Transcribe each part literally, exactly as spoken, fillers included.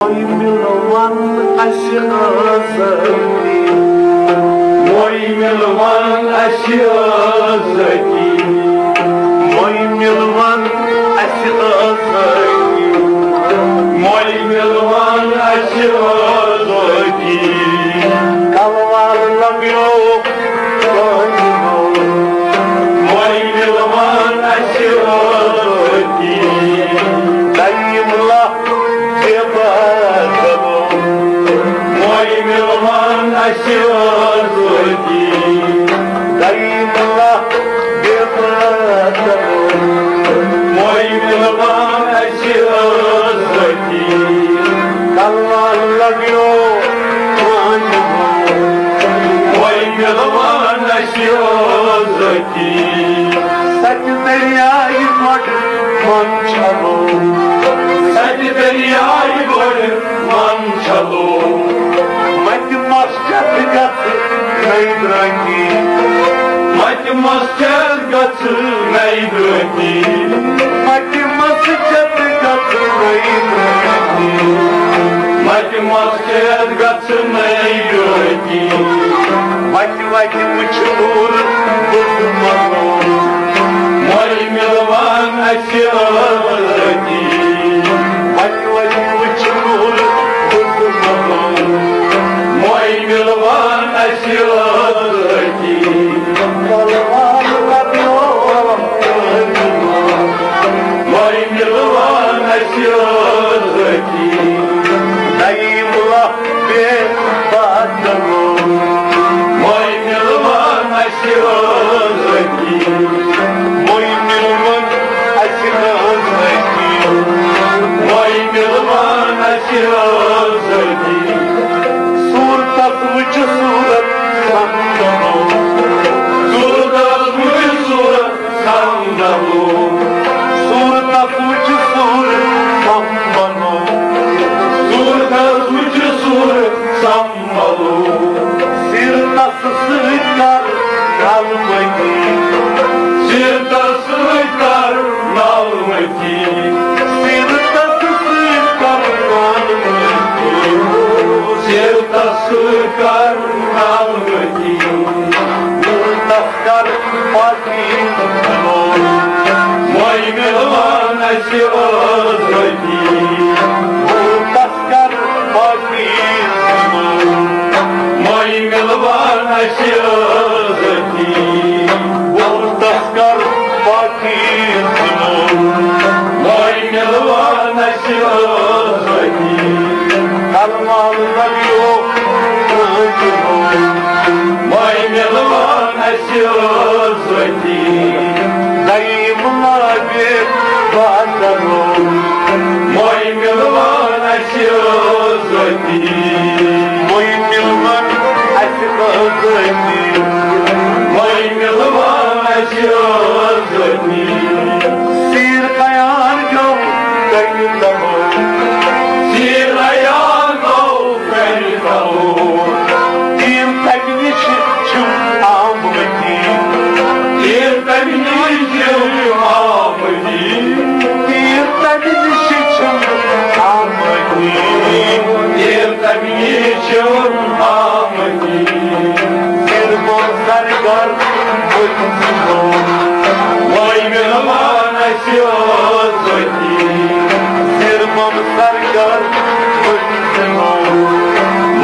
مۄیہِ مِلوَن اَسہِ ٲزٲدی۔ مۄیہِ مِلوَن اَسہِ ٲزٲدی۔ مۄیہِ مِلوَن اَسہِ ٲزٲدی۔ مۄیہِ مِلوَن اَسہِ ٲزٲدی۔ کلوار لگیو مۄیہِ مِلوَن اَسہِ ٲزٲدی۔ دٔیِم لَہر بے بادلو۔ مۄیہِ مِلوَن اَسہِ ٲزٲدی۔ دٔیِم لَہر بے بادلو۔ مۄیہِ مِلوَن اَسہِ ٲزٲدی۔ کلوار لگیو پرٛانہِ مۄیہِ مِلوَن اَسہِ ٲزٲدی۔ سَتہِ دٔریایہِ گۄڈٕ مَن چھَلو۔ سَتہِ دٔریایہِ گۄڈٕ مَن چھَلو۔ مَتہِ مسجد گژھِ نَیہِ درٛٲتی۔ مَتہِ مسجد گژھِ نَیہِ درٛٲتی۔ مَتہِ مسجد گژھِ نَیہِ درٛٲتی۔ مَتہِ مسجد گژھِ نَیہِ درٛٲتی۔ وَتہِ وَتہِ وٕچھِ نوٗر بُزمَلو۔ مۄیہِ مِلوَن اَسہِ ٲزٲدی۔ وَتہِ وَتہِ وٕچھِ نوٗر بُزمَلو۔ مۄیہِ مِلوَن اَسہِ ٲزٲدی۔ مۄیہِ مِلوَن اَسہِ ٲزٲدی۔ دٔیِم لَہر بے بادلو۔ مۄیہِ مِلوَن اَسہِ ٲزٲدی۔ مۄیہِ مِلوَن اَسہِ ٲزٲدی۔ مۄیہِ مِلوَن اَسہِ ٲزٲدی۔ صوٗرتَس وٕچھِ صوٗرت سَمکھنو۔ صوٗرتَس وٕچھِ صوٗرت سَمکھنو۔ صوٗرتَس وٕچھِ صوٗرت سَمکھنو۔ صوٗرتَس وٕچھِ صوٗرت سَمکھنو۔ سیٖرتَس سۭتۍ کر نالمٔتی۔ سیٖرتَس سۭتۍ کر نالمٔتی۔ سیٖرتَس سۭتۍ کر نالمٔتی۔ سیٖرتَس سۭتۍ کر نالمٔتی۔ سیٖرتَس کر پاکیٖزٕ نوٗر۔ مۄیہِ مِلوَن اَسہِ ٲزٲدی۔ سیٖرتَس کر پاکیٖزٕ نوٗر۔ مۄیہِ مِلوَن اَسہِ ٲزٲدی۔ سیٖرتَس کر پاکیٖزٕ نوٗر۔ مۄیہِ مِلوَن اَسہِ ٲزٲدی۔ کلوار لگیو پرٛانہِ مۄیہِ۔ مۄیہِ مِلوَن اَسہِ ٲزٲدی۔ دٔیِم لَہر بے بادلو۔ مۄیہِ مِلوَن اَسہِ ٲزٲدی۔ مۄیہِ مِلوَن اَسہِ ٲزٲدی۔ مۄیہِ مِلوَن اَسہِ ٲزٲدی۔ سیٖر عیان گوٚو کَنہِ تَلو۔ سیٖر عیان گوٚو کَنہِ تَلو۔ تیٖر تَمہِ نِش چھِم آمٕتۍ۔ تیٖر تَمہِ نِش چھِم آمٕتۍ۔ تیٖر تَمہِ نِش چھِم آمٕتۍ۔ تیٖر تَمہِ نِش چھِم آمٕتۍ۔ سِرمو سرگر بُتھ سُنٛد۔ وۄنۍ مِلوان اَسہِ ٲزٲدی۔ سِرمو سرگر بُتھ سُنٛد۔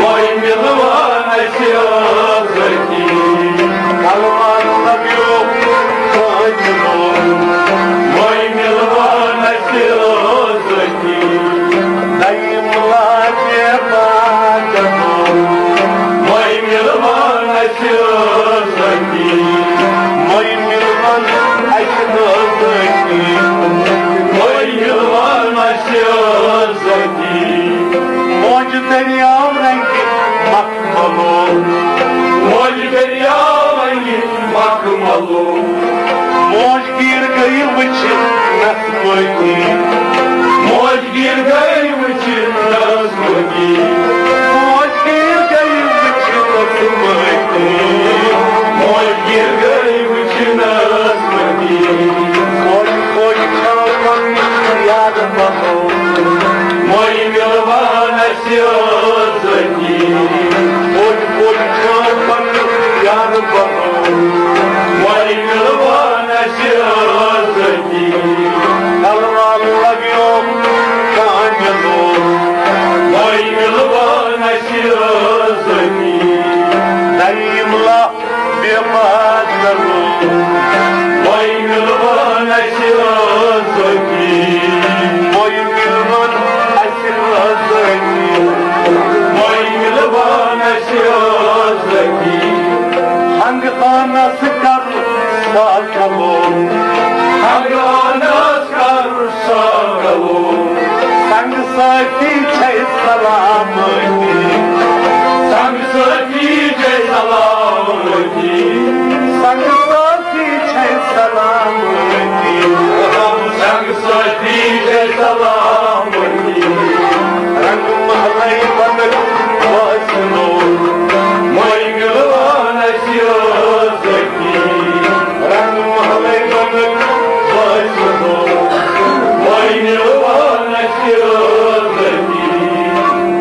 وۄنۍ مِلوان اَسہِ ٲزٲدی۔ کلوار لگیو کٲنٛسہِ نوٚو۔ وۄنۍ مِلوان اَسہِ ٲزٲدی۔ دٔیِم لاگہِ پاکہٕ نوٚو۔ وۄنۍ مِلوان اَسہِ ٲزٲدی۔ وۄنۍ مِلوان اَسہِ ٲزٲدی۔ وۄنۍ مِلوان اَسہِ ٲزٲدی۔ موج دٔریاو رنٛگہِ مخملو۔ موج دٔریاو رنٛگہِ مخملو۔ موج گیٖر گٔیہِ وٕچھِ نسمٲتی۔ موج گیٖر گٔیہِ وٕچھِ نسمٲتی۔ موج گیٖر گٔیہِ وٕچھِ نسمٲتی۔ موج گیٖر گٔیہِ وٕچھِ نسمٲتی۔ موج، موج چھَو پنٕنۍ یاد پَلو۔ موج مِلوان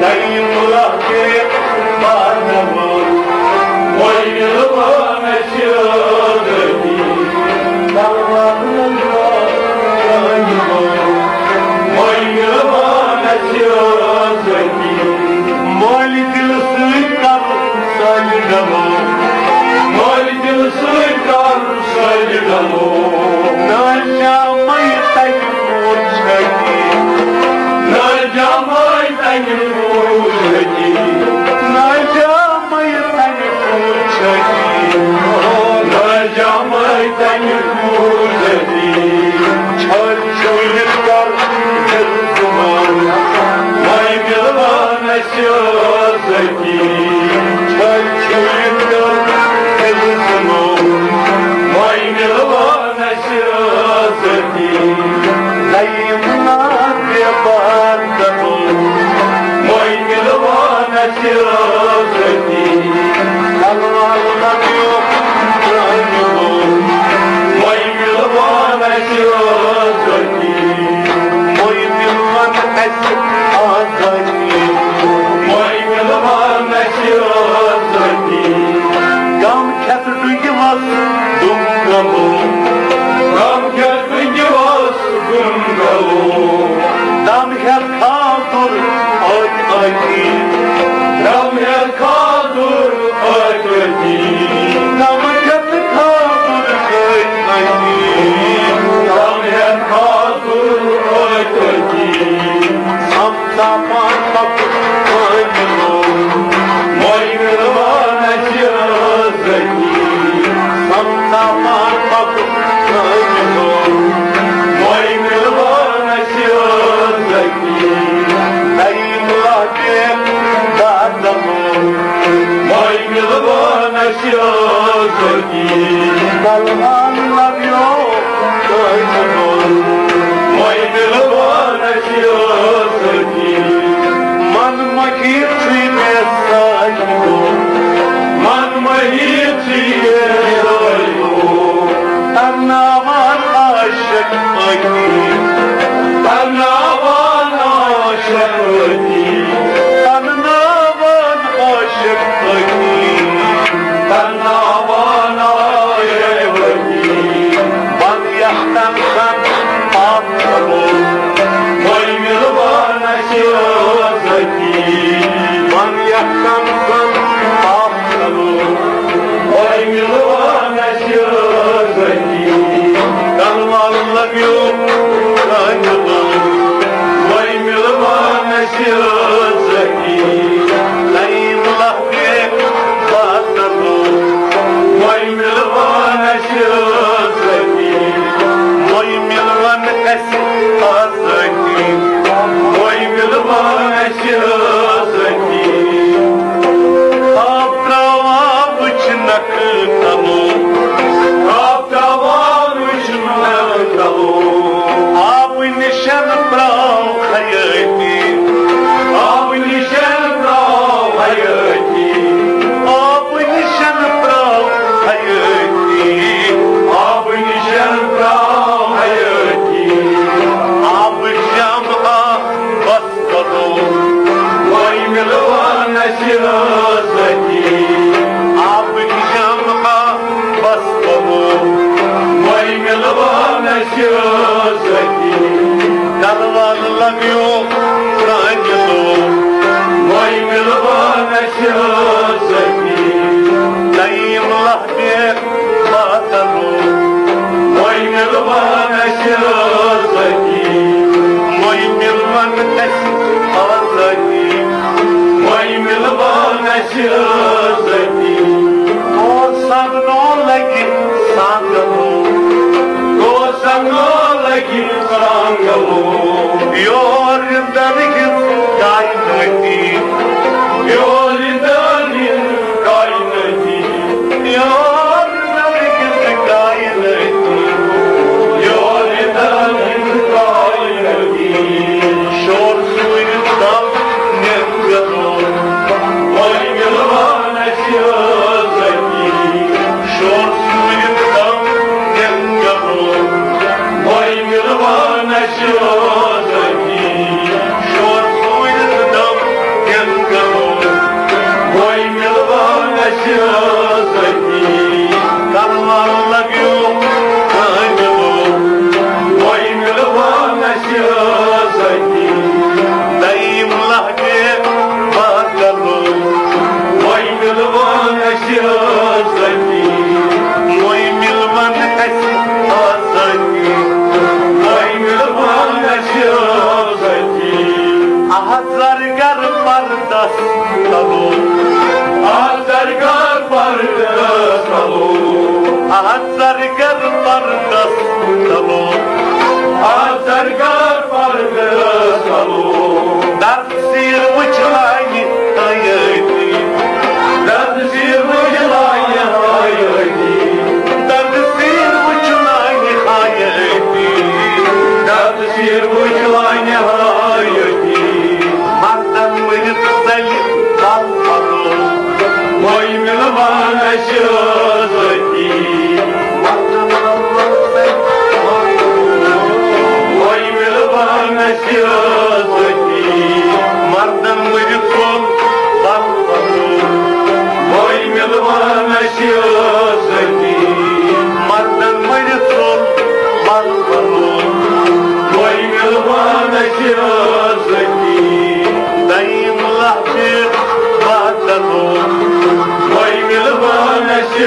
دایم لاگے پانہٕ وٲتۍ، وۄنۍ مِلوان اَسہِ آزٲدی۔ وۄنۍ مِلوان اَسہِ آزٲدی۔ مٲلۍ دِلہٕ سۭتۍ کَرو سانہِ ڈَلو، مٲلۍ دِلہٕ سۭتۍ کَرو سانہِ ڈَلو۔ نہ جامَے تَتہِ کوٗت چھَٹی، نہ جامَے تَتہِ کوٗت چھَٹی، نہ جامَے تَتہِ کوٗت چھَٹی، نہ جامَے تَتہِ کوٗت چھَٹی۔ چھَل چھُلِتھ کَر دِل زُمار، وۄنۍ مِلوان اَسہِ آزٲدی۔ چھَل چھُلِتھ کَر دِل زُمار، وۄنۍ مِلوان اَسہِ آزٲدی۔ دایم لاگے پانہٕ وٲتۍ، وۄنۍ مِلوان اَسہِ آزٲدی۔ کلوار لَبیو پرٛانہِ لوٗکھ، وۄنۍ مِلوان اَسہِ آزٲدی۔ وۄنۍ مِلوان اَسہِ آزٲدی۔ وۄنۍ مِلوان اَسہِ آزٲدی۔ غم کھٮ۪تھ ڈُنٛگہِ وَس دُم گلو۔ غم کھٮ۪تھ ڈُنٛگہِ وَس دُم گلو۔ دم ہٮ۪تھ کھاتُر أتۍ أتی۔ دم ہٮ۪تھ کھاتُر أتۍ أتی۔ دم ہٮ۪تھ کھاتُر أتۍ أتی۔ دم ہٮ۪تھ کھاتُر أتۍ أتی۔ سمکھاوان پکُن وۄنۍ مِلوان، وۄنۍ مِلوان اَسہِ آزٲدی۔ سمکھاوان پکُن وۄنۍ مِلوان، وۄنۍ مِلوان اَسہِ آزٲدی۔ دایم لاگے دادلو، وۄنۍ مِلوان اَسہِ آزٲدی۔ کلوار لَبیو پرٛانہِ لوٗکھ، وۄنۍ مِلوان اَسہِ آزٲدی۔ من مہیٖتھٕے مےٚ ساحِلو، من مہیٖتھٕے مےٚ ساحِلو۔ ترناوان عاشق أتی، ترناوان عاشق أتی۔ ترناوان عاشق أتی، ترناوان عاشق أتی۔ بن یَکھ تن سن پاپ کرو، وۄنۍ مِلوان اَسہِ آزٲدی۔ بن یَکھ تن سن پاپ کرو، وۄنۍ مِلوان اَسہِ آزٲدی۔ کلوار لَبیو پرٛانہِ لوٗکھ، وۄنۍ مِلوان اَسہِ آزٲدی۔ دایم لاگے پانہٕ وٲتۍ، وۄنۍ مِلوان اَسہِ آزٲدی۔ وۄنۍ مِلوان اَسہِ آزٲدی۔ وۄنۍ مِلوان اَسہِ آزٲدی۔ آب ترٛاوان وٕچھ نکھٕ تلو۔ آب ترٛاوان وٕچھ نکھٕ تلو۔ آبہٕ نِشن پرٛاو حیٲتی۔ آبہٕ نِشن پرٛاو حیٲتی۔ آبہٕ نِشن پرٛاو حیٲتی۔ آبہٕ نِشن پرٛاو حیٲتی۔ آبہٕ جام آ بس کرو۔ وۄنۍ مِلوان اَسہِ آزٲدی۔ آبٕکۍ جام آ بس کرو۔ وۄنۍ مِلوان اَسہِ آزٲدی۔ کلوار لَبیو پرٛانہِ لوٗکھ، وۄنۍ مِلوان اَسہِ آزٲدی۔ دایم لاگے پانہٕ وٲتۍ، وۄنۍ مِلوان اَسہِ آزٲدی۔ وۄنۍ مِلوان اَسہِ آزٲدی۔ وۄنۍ مِلوان اَسہِ آزٲدی۔ کوسن نو لگہِ سانگلو۔ کوسن نو لگہِ سانگلو۔ یور درِ پردس تلو، آ سرکار پردس تلو، آ سرکار پردس تلو، آ سرکار پردس تلو۔ درد سیر وچھلانہِ حیٲتی، درد سیر وچھلانہِ حیٲتی، درد سیر وچھلانہِ حیٲتی، درد سیر وچھلانہِ حیٲتی۔ مردن مٔرِتھ ژلہِ پل پلو۔ وۄنۍ مِلوان اَسہِ ذٲتی۔ وۄنۍ مِلوان اَسہِ ذٲتی۔ مردن مٔرِتھ ژوٚل پل پلو۔ وۄنۍ مِلوان اَسہِ ذٲتی۔ مردن مٔرِتھ ژوٚل پل پلو۔ وۄنۍ مِلوان اَسہِ ذٲتی۔ دٔیِم لہجہِ بدلو۔ وۄنۍ مِلوان اَسہِ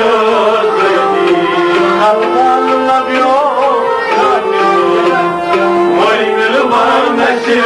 ذٲتی۔ حلال لبیو وۄنۍ مِلوان اَسہِ